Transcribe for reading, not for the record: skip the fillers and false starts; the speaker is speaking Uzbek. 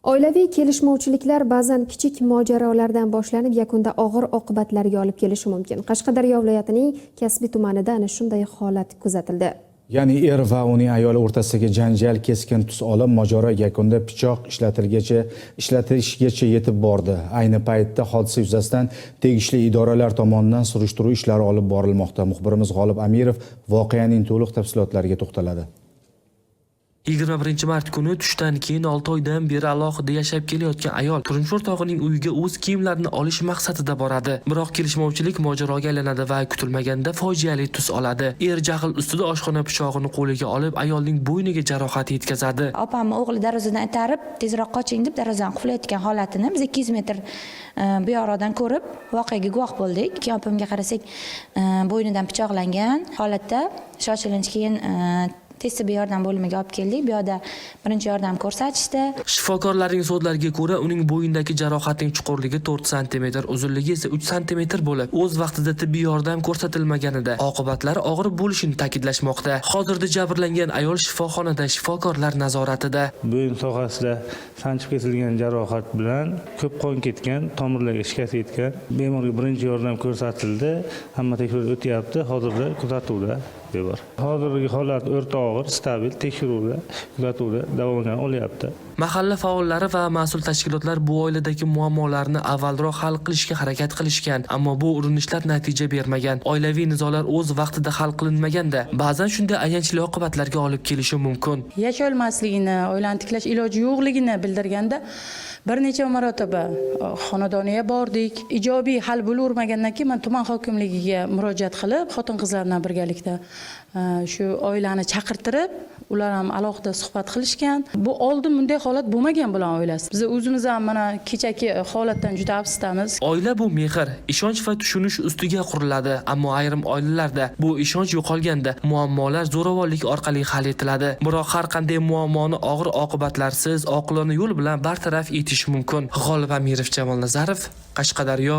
Oilaviy kelishmovchiliklar ba'zan kichik mojarolardan boshlanib, yakunda og'ir oqibatlarga olib kelishi mumkin. Qashqadaryo viloyatining Kasbi tumanida ana shunday holat kuzatildi. Ya'ni er va uning ayoli o'rtasidagi janjal keskin tus olib, mojaro yakunda pichoq ishlatilishgacha yetib bordi. Ayni paytda hodisa yuzasidan tegishli idoralar tomonidan surishtiruv ishlari olib borilmoqda. Muxbirimiz G'olib Amirov voqeaning to'liq tafsilotlariga to'xtaladi. 21 mart kuni tushdan keyin 6 oydan beri alohida yashab kelayotgan ayol turmush o'rtog'ining uyiga o'z kiyimlarini olish maqsadida boradi. Biroq kelishmovchilik mojaroga aylanadi va kutilmaganda fojiali tus oladi. Er jahl ustida oshxona pichog'ini qo'liga olib, ayolning bo'yniga jarohat yetkazadi. Opamni o'g'li darvozadan itarib, "Tezroq qoching", deb darvozani qulflayotgan holatini biz 200 metr bu yoqroqdan ko'rib, voqeaga guvoh bo'ldik. Keyin opamga qarasak, bo'ynidan pichoqlangan holatda. Shoshilinch keyin tez tibbiy yordam bo'limiga olib keldik. Bu yoqda birinchi yordam ko'rsatishdi. Shifokorlarning so'zlariga ko'ra, uning bo'ynidagi jarohatning chuqurligi 4 sm, uzunligi esa 3 sm bo'lib, o'z vaqtida tibbiy yordam ko'rsatilmaganida oqibatlari og'ir bo'lishini ta'kidlashmoqda. Hozirda jabrlangan ayol shifoxonada shifokorlar nazoratida. Bo'yin sohasida sanchib kesilgan jarohat bilan ko'p qon ketgan, tomirlarga shikast yetgan. Bemorga birinchi yordam ko'rsatildi, hamma tekshiruv o'tyapti, hozirda kuzatuvda bemor. Hozirgi holat o'rta og'ir, stabil, tekshiruvda, kuzatuvda davolana olyapti. Mahalla faollari va mas'ul tashkilotlar bu oiladagi muammolarni avvalroq hal qilishga harakat qilishgan, ammo bu urinishlar natija bermagan. Oilaviy nizolar o'z vaqtida hal qilinmaganda, ba'zan shunday ayanchli oqibatlarga olib kelishi mumkin. Yasholmasligini, oilani tiklash iloji yo'qligini bildirganda bir necha marotaba xonadoniga bordik. Ijobiy hal bo'lavermagandan keyin man tuman hokimligiga murojaat qilib, xotin qizlar bilan birgalikda shu oilani chaqirtirib, ular ham alohida suhbat qilishgan. Bu oldin bunday holat bo'lmagan bular oilasida. Biz o'zimiz ham mana kechagi holatdan juda afsusdamiz. Oila bu mehr, ishonch va tushunish ustiga quriladi, ammo ayrim oilalarda bu ishonch yo'qolganda muammolar zo'ravonlik orqali hal etiladi. Biroq har qanday muammoni og'ir oqibatlarsiz oqilona yo'l bilan bartaraf etish mumkin. G'olib Amirov, Jamol Nazarov, Qashqadaryo.